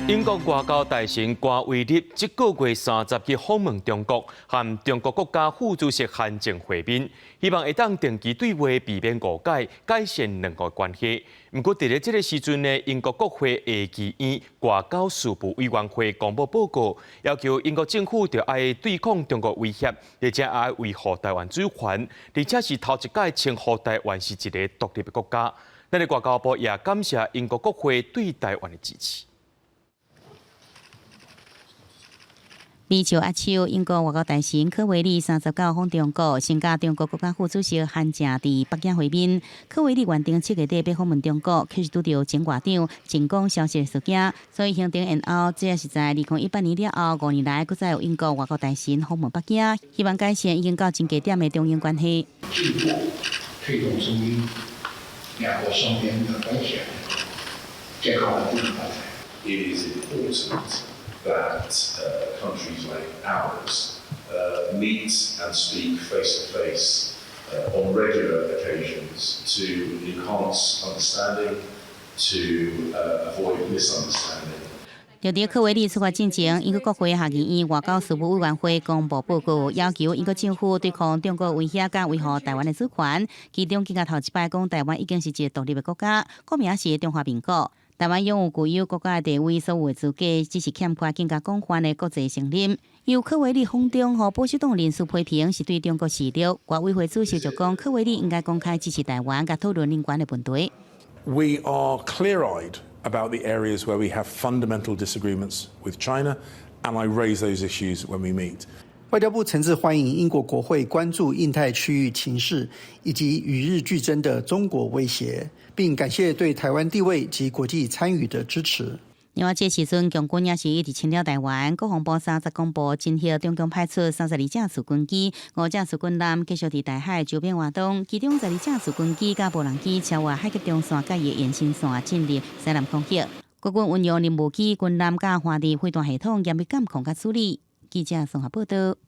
英國外交大臣瓜維立這個月30去訪問中國，和中國國家副主席韓正會面，希望會當定期對話，避免誤解，改善兩國關係。毋過，佇咧這个時陣呢，英國國會下議院外交事務委員會公布報告，要求英國政府著愛對抗中國威脅，而且愛維護台灣主權，而且是頭一擺稱呼台灣是一个獨立的國家。咱的外交部也感謝英國國會對台灣的支持。美朝握手，英國外交大臣柯維利39訪中國，先佮中國國家副主席韓正佇北京會面。柯維利原定7月底欲訪問中國，卻是拄著前外長秦剛消失事件，所以行程延後。這也是在2018年了後5年來，閣再有英國外交大臣訪問北京，希望改善已經到真低點的中英關係。進一步推動中英兩國雙邊的關係健康穩定發展。 It is important that countries like ours meet and speak face to face on regular occasions to enhance understanding, to avoid misunderstanding. 就佇柯維利出發進前，英國國會下議院外交事務委員會公布報告，要求英國政府對抗中國威脅，佮維護台灣的主權。其中，更加頭一擺講台灣已經是一个獨立的國家，國名是中華民國。台灣擁有具有國家的地位，所有的資格只是欠缺更加廣泛的國際承認。由柯維利訪中，予保守黨人士批評是對中國示弱。外委會主席就講，柯維利應該公開支持台灣，佮討論人權的問題。 We are clear-eyed about the areas where we have fundamental disagreements with China, and I raise those issues when we meet. 外交部誠摯歡迎英國國會關注印太區域情勢以及與日俱增的中國威脅，並感謝對台灣地位及國際參與的支持。另外，這時陣共軍也是一直侵擾台灣。國防部30公布，偵獲中共派出32架次軍機、5架次軍艦，繼續佇台海周邊活動。其中12架次軍機佮無人機超越海峽中線佮伊的延伸線進入西南空域。國軍運用任務機、軍艦佮華地飛彈系統嚴密監控佮處理。記者綜合報道。